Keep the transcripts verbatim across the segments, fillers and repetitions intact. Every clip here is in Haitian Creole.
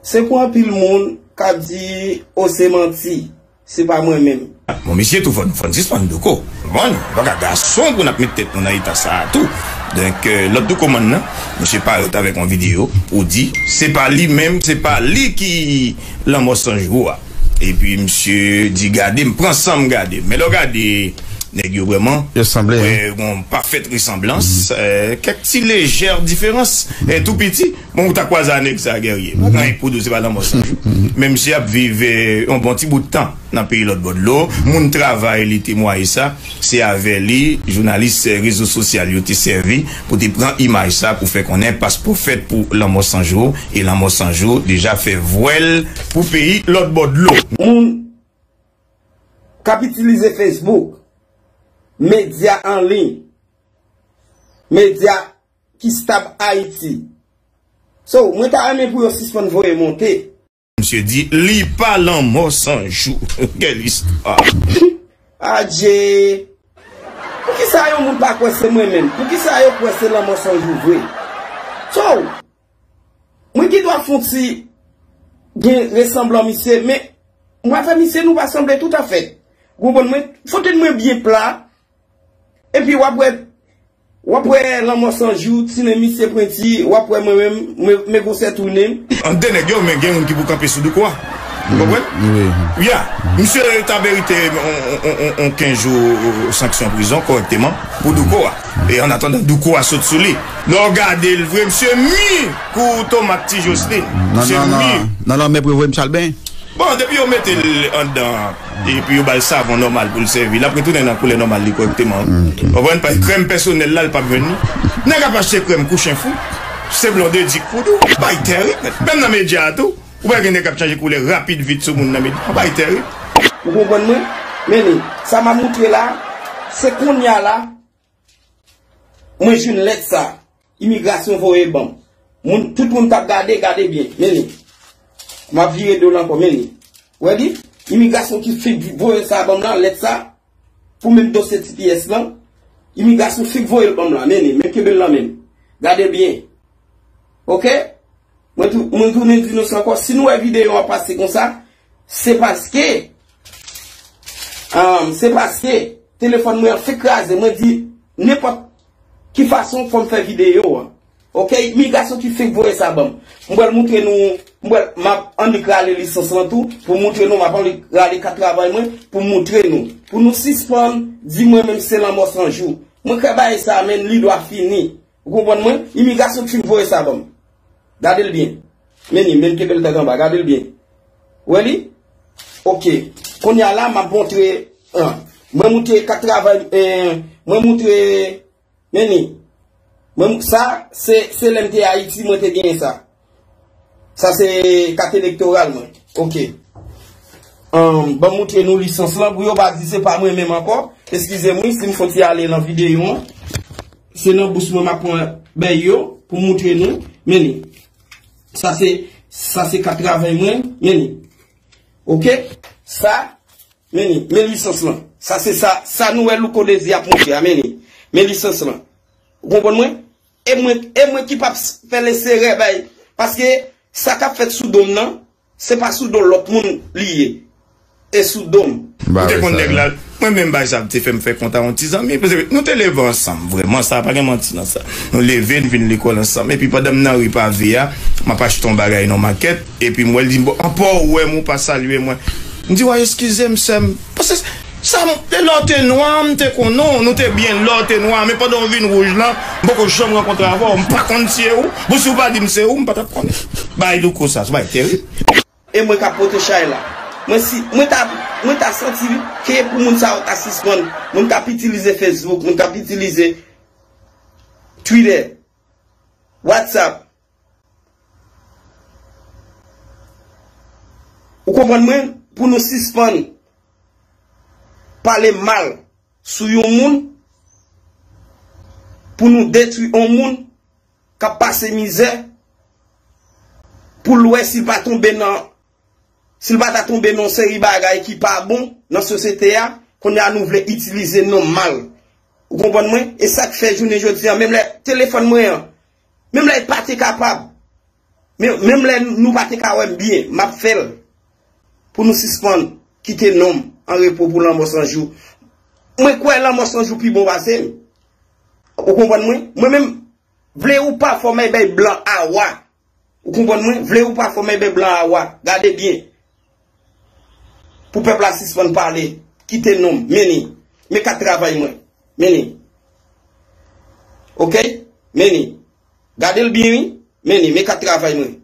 Se pou anpil moun k ap di, o, se manti, se pa mwen menm. Bon, mesye tou, fò n, fò n sispann douko. Bon, nou pa ka gason pou n ap met tèt nou nan eta sa a tou. Donk, euh, lòt douko mann nan, misye parèt avèk yon videyo pou di, se pa li menm, se pa li ki lanmò san jou a. Epi misye di, gade, m pran san m gade. Men lè w gade nèg yo vrèman, yo sanble, wi, wi. Gen yon pafèt resanblans, euh, kèk ti lejè diferans, euh, tou piti. Bon, ou ta kwaze a nèg sa, Guerrier. Pa gen anyen pou di w, se pa lanmò san jou. Men misye ap viv, eh, yon bon ti bout tan nan peyi lòt bò dlo. Moun travay li temwaye sa. Se avè li, jounalis, eh, rezo sosyal yo te sèvi pou te pran imaj sa pou fè konnen paspò fèt pou lanmò san jou. E lanmò san jou deja fè vwèl pou peyi lòt bò dlo. Moun k ap itilize Facebook, medya an liy, medya ki stab Ayiti. So, mwen ta renmen pou yo sispann voye monte. Misye di, li pa lanmò san jou. Kèl istwa. Adje! Poukisa yon moun pa kwè se mwen menm? Poukisa yo kwè se lanmò san jou vre? So, mwen gen dwa fon ti gen resanblan misye, men mwen avè misye nou pa sanble toutafè. Ou konprann mwen? Fote mwen byen pla, epi w ap wè, w ap wè lanmò san jou, ti nen misye pwenti, w ap wè mwen menm, mwen, men gwosè tou nen. Ant de nèg yo, men gen youn ki pou kanpe sou douko a. Ou konprann? Wi. Ya. Misye ta merite on, on, on, on kenz jou sanksyon prizon kòrèkteman pou douko a. E an atandan douko a sot sou li. Lè w gade l vre, misye mi kou tomat ti Joslin. Nan, misye nan, mi. Nan, nan lanmè pou yo voye misye al benyen. Bon, depi yo mete l anndan, epi yo ba l savon nòmal pou l sèvi, l ap retounen nan koulè nòmal li kòrèkteman. Ou konprann? Paske krèm pèsonèl la, l p ap jwenn li. Nèg ap achte krèm kou chen fou. Se Blondedy k pou di w. Bagay tèrib. Menm nan medya a tou, ou pa gen nèg k ap chanje koulè rapid vit sou moun nan medya. Bagay tèrib. Ou konprann mwen? Men li, sa m ap moutre la, se kounye a la, mwen jwenn lèt sa. Imigrasyon voye ban m. Moun, tout moun t ap gade, gade byen. Men li. M ap vire do l ankò, men li. Wè li? Imigrasyon ki fèk voye sa ban m lan, lèt sa, pou menm dosye T P S lan. Imigrasyon fèk voye l ban m lan, men li. Men kenbe l nan men m. Gade l byen. Oke? Mwen tou, mwen tounen di nou sa ankò. Si nou wè videyo an pase konsa, se paske, um, se paske telefòn mwen an fèk kraze. Mwen di, nenpòt ki fason, fò m fè videyo an. Oke, imigrasyon ki fèk voye sa ban m. M pral moutre nou, m pral, m ap annik rale lisans lan tou, pou moutre nou, m ap annik rale kat travay mwen, pou moutre nou. Pou nou sispann di mwen menm se lanmò san jou. Mwen kwè bagay sa, men li dwa fini. Ou konprann mwen? Imigrasyon ki fin voye sa ban m. Gade l byen. Men li, men l kenbe l tèt anba. Gade l byen. Ou wè li? Oke. Kounye a la, m ap montre, ah, mwen moutre kat travay, eh, mwen moutre, men li. Mwen, sa, se, se lè m te Ayiti, mwen te genyen sa. Sa se kat elektoral mwen. Oke. Ahn, ban m moutre nou lisans lan pou yo pa di se pa mwen menm ankò. Eskize m wi si m fon ti ale nan videyo an. Se nan bous mwen m ap pran bèy yo pou moutre nou. Men li. Sa se, sa se kat travay mwen. Men li. Oke? Sa, men li. Men lisans lan. Sa se sa, sa nou wè Louko Dezi ap moutre a. Men li. Men lisans lan. Ou konprann mwen? E mwen, e mwen ki p ap s-, fè leserè bay. Paske sa k ap fèt sou do m nan, se pa sou do lòt moun li ye. E sou do m. Ou te konn nèg la, mwen menm bagay sa te fè m fè kont a yon ti zanmi. Paske nou te leve ansanm, vrèman, sa pa gen manti nan sa. Nou leve, n vin lekòl ansanm. Epi pandan m nan ri pave a, m ap achte yon bagay nan makèt. Epi m wè l di m, "Bon, anpè w wè m, ou pa salye mwen." M di, "Wa, eskize m, sè m." Paske sa, m, lè w te nwa, m te konnen w, nou te byen lè w te nwa, men pandan w vin wouj lan, m poko janm rankontre avè w, m pa konn si e ou, bon, si w pa di m se ou, m pa t ap konnen. Bay Louko sa, se bay tèrib. E mwen k ap pote chay la. Mwen si, mwen ta, mwen ta santi ke pou moun sa yo ta sispann, moun k ap itilize Facebook, moun k ap itilize Twitter, WhatsApp, ou konprann mwen? Pou nou sispann pale mal sou yon moun, pou nou detwi yon moun k ap pase mizè, pou l wè si l pa tonbe nan, si l pa ta tonbe nan yon seri bagay ki pa bon nan sosyete a, kounye a nou vle itilize non mal. Ou konprann mwen? E sa k fè jounen jodi a, menm lè telefòn mwen an, menm lè l pa te kapab, Men, menm lè nou pa te ka wè m byen, m ap fè l pou nou sispann kite non m an repo pou lanmò san jou. Mwen kwè lanmò san jou pi bon pase m. Ou konprann mwen? Mwen menm, vle ou pa, fò m bay blan awa. Ou konprann mwen? Vle ou pa, fò m bay blan awa. Gade byen. Pou pèp la sispann pale. Kite non m. Men li. Men kat travay mwen. Men li. Oke? Men li. Gade l byen, wi. Men li. Men kat travay mwen.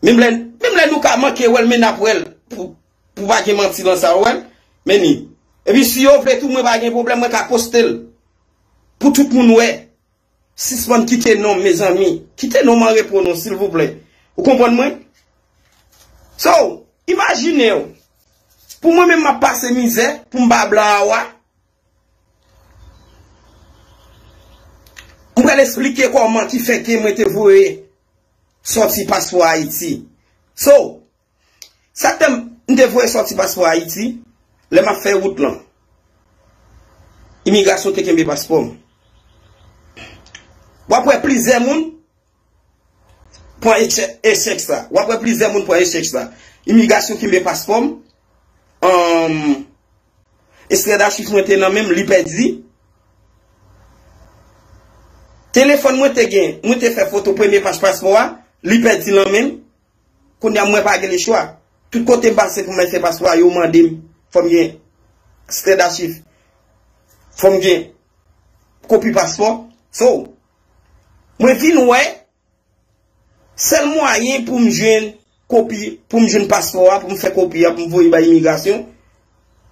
Menm lè, menm lè nou ka manke wè l, men n ap wè l. Pou, pou pa gen manti lan sa, ou wè l. Men li. Epi si yo vle tou, mwen pa gen pwoblèm, mwen ka poste l. Pou tout moun wè. Sispann kite non m, mezanmi. Kite non m an repo non, silvouplè. Ou konprann mwen? So, imajine w. Pou mwen menm m ap pase mizè, pou m pa blan awa. M pral esplike kòman ki fè ke mwen te voye sòti paspò Ayiti. So, sa k fè m te voye sòti paspò Ayiti, lè m ap fè wout lan. Imigrasyon te kenbe paspò m. W ap wè plizyè moun pran echèk, echèk sa. W ap wè plizyè moun pran echèk sa. Imigrasyon kenbe paspò m. Anm, ekstrè dachiv mwen te nan men m, li pèdi. Telefòn mwen te gen, mwen te fè foto premye paj paspò a, li pèdi nan men m. Kounye a mwen pa gen lechwa. Tout kote m pase pou m al fè paspò a, yo mande m, fò m gen ekstrè dachiv. Fò m gen kopi paspò. So, mwen vin wè, sèl mwayen pou m jwenn kopi, pou m jwenn paspò a, pou m fè kopi a, pou m voye bay imigrasyon,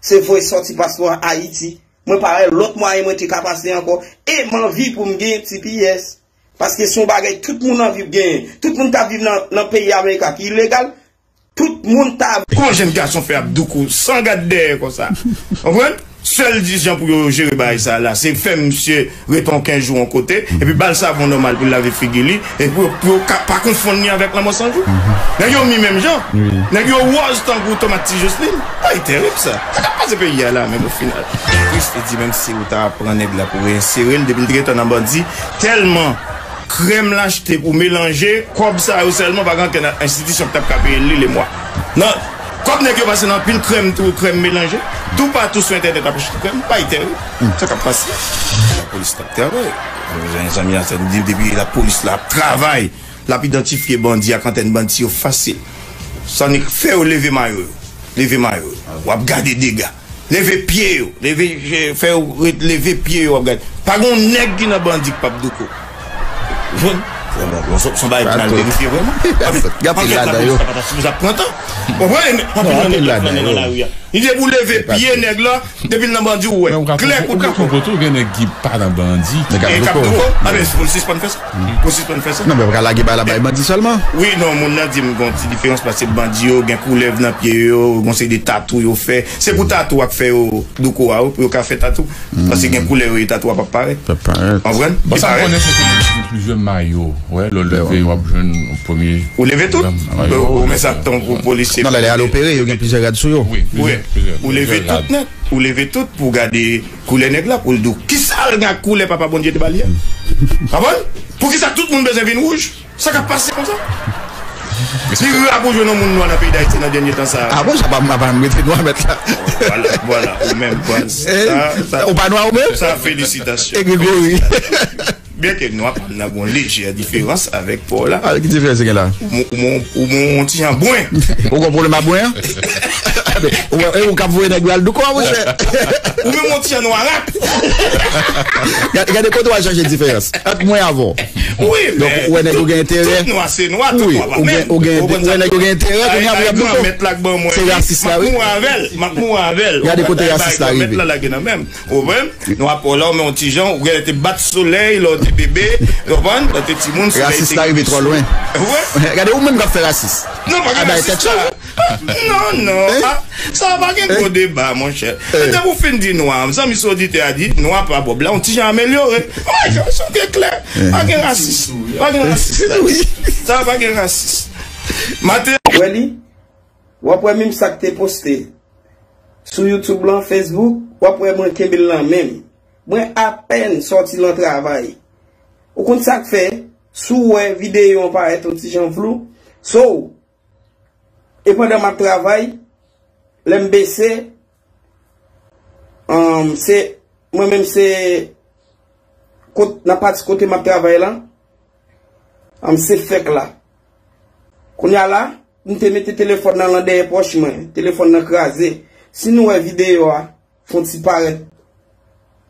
se voye sòti paspò a Ayiti. Mwen pa wè lòt mwayen mwen te ka pase ankò. E m anvi pou m gen T P S. Paske se yon bagay tout moun anvi genyen. Tout moun k ap viv nan, nan peyi Amerika ki ilegal, tout moun ta. Kòman jèn gason fè ap douko san gad dèyè konsa? Konprann? Sèl di jan pou yo jere bagay sa la, se fè misye ret yon kenz jou yon kote, epi ba l savon nòmal pou l lave figi li, epi pou yo, pou yo ka, pa konfonn li avèk lanmò san jou. Nèg yo mi menm jan. Nèg yo wòz tankou tomat Ti Joslin. Bagay terib sa. Sa k ap pase peyi a la menm o final? Tris, li di menm si ou ta pran nèg la pou reyensere l, depi l te gentan nan bandi, tèlman krèm l achte pou melanje, kòb sa yo sèlman, pa gen ankenn enstitisyon ki t ap ka peye l li lemwa. Nan kòb nèg yo pase nan anpil krèm tou, krèm melanje. Toupatou sou entènèt ap achte krèm, bay tè wi. Sa k ap pase? Lapolis t ap travay. Zanmi an di depi lapolis la ap travay, l ap idantifye bandi ak antèn bandi yo fasil. Sa ni fè yo leve mayo yo. Leve mayo yo. W ap gade dega. Leve pye yo. Leve, fè yo ret, leve pye yo, w ap gade. Pa gen yon nèg ki nan bandi k p ap douko. Jwenn? Vrèman, bon, se, se yon bagay pou n al verifye vrèman. Gade ladan yo. Sa pa ta sipoze ap pran tan. Konprann? Anpil nan nèg yo flannen nan lari a. Li te pou leve pye nèg la, depi l nan bandi, ou wè. Klè kou drapo. Ou ka twonpe tou, gen nèg ki pa nan bandi. E k ap douko. A ben, pou l sispann fè sa. Pou l sispann fè sa. Non, men yo ka lage bal la bay bandi sèlman. Wi, non, moun nan di m gen yon ti diferans paske bandi yo gen koulèv nan pye yo, gen yon seri de tatou yo fè. Se pou tatou a k fè yo douko a, wi, pou yo ka fè tatou. Paske gen koulè yo ye, tatou a p ap parèt. P ap parèt. Konprann? Bon, sa m konnen, se ke gen plizyè mayo. Wè, lè w leve, w ap jwenn premye. Ou leve tout? Ou men sa k tankou polisye. Non, lè, lè al opere, yo gen plizyè rad sou yo. Wi, plizyè, plizyè, plizyè rad. Ou leve tout nèt. Ou leve tout pou w gade koulè nèg la, pou l di w kisa l gen ak koulè Papa Bondye te ba li a. Konprann? Poukisa tout moun bezwen vin wouj? Sa k ap pase konsa? Li ra pou jwenn yon moun nwa nan peyi Dayiti nan dènye tan sa a. A bon, sa pa, pa, pa m rete nwa mèt la. Vwala, vwala, ou menm, baz. Ou pa nwa ou menm? Sa, felisitasyon. E Gregori. Byenke nwa pa m nan gon lejè diferans avèk pa w la. A, ki diferans gen la? Ou mon, ou mon, ou mon ti jan bwen. Ou gon pwoblèm a bwen an? Ou, e ou k ap voye nèg yo al douko a, monchè. Ou menm yon ti jan nwa rat. Gade, gade kote w al chache diferans ant mwen avè w. Wi, donk, ou wè nèg yo gen enterè. Tout nwa se nwa, tout nwa pa menm. Ou gen, ou gen, ou wè nèg yo gen enterè, kounye a pou y ap douko. Se rasis la, wi. M ap mouri avè l, m ap mouri avè l. Gade kote rasis la rive. Ou konprann? Nwa pa w la, ou men yon ti jan, ou genlè te bat solèy, lè w te bebe, ou konprann? Lè w te timoun, solèy te. Rasis la rive twò lwen. Wi. Gade ou menm k ap fè rasis. Non, pa gen rasis la. Non, non. Sa pa gen gwo deba, monchè. Depi w fin di nwa, zanmi sou oditè a di, nwa pa Bòb la, yon ti jan amelyore. Wi, sa te klè. Pa gen rasis. Pa gen rasis la. Sa pa gen rasis. Maten. Wè li? W ap wè menm sa k te poste sou YouTube lan, Facebook, w ap wè mwen kenbe l nan men m. Mwen apèn sòti lan travay. Ou konn sa k fè? Si w wè videyo an parèt yon ti jan flou, so, e pandan m ap travay, lè m bese, um, se, mwen menm se, kot, nan pati kote m ap travay la, um, se fèk la. Kounye a la, m te mete telefòn nan lan dèyè pòch mwen, telefòn nan kraze. Si nou wè videyo a, fè yon ti parèt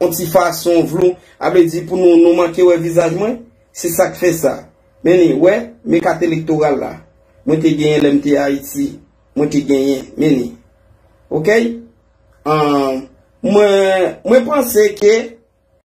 yon ti fason flou, a vle di pou nou, nou manke wè vizaj mwen, se sa k fè sa. Men ni, wè, men kat elektoral la. Mwen te genyen lè m te Ayiti. Mwen te genyen, men ni. Oke? Ahn, mwen, mwen panse ke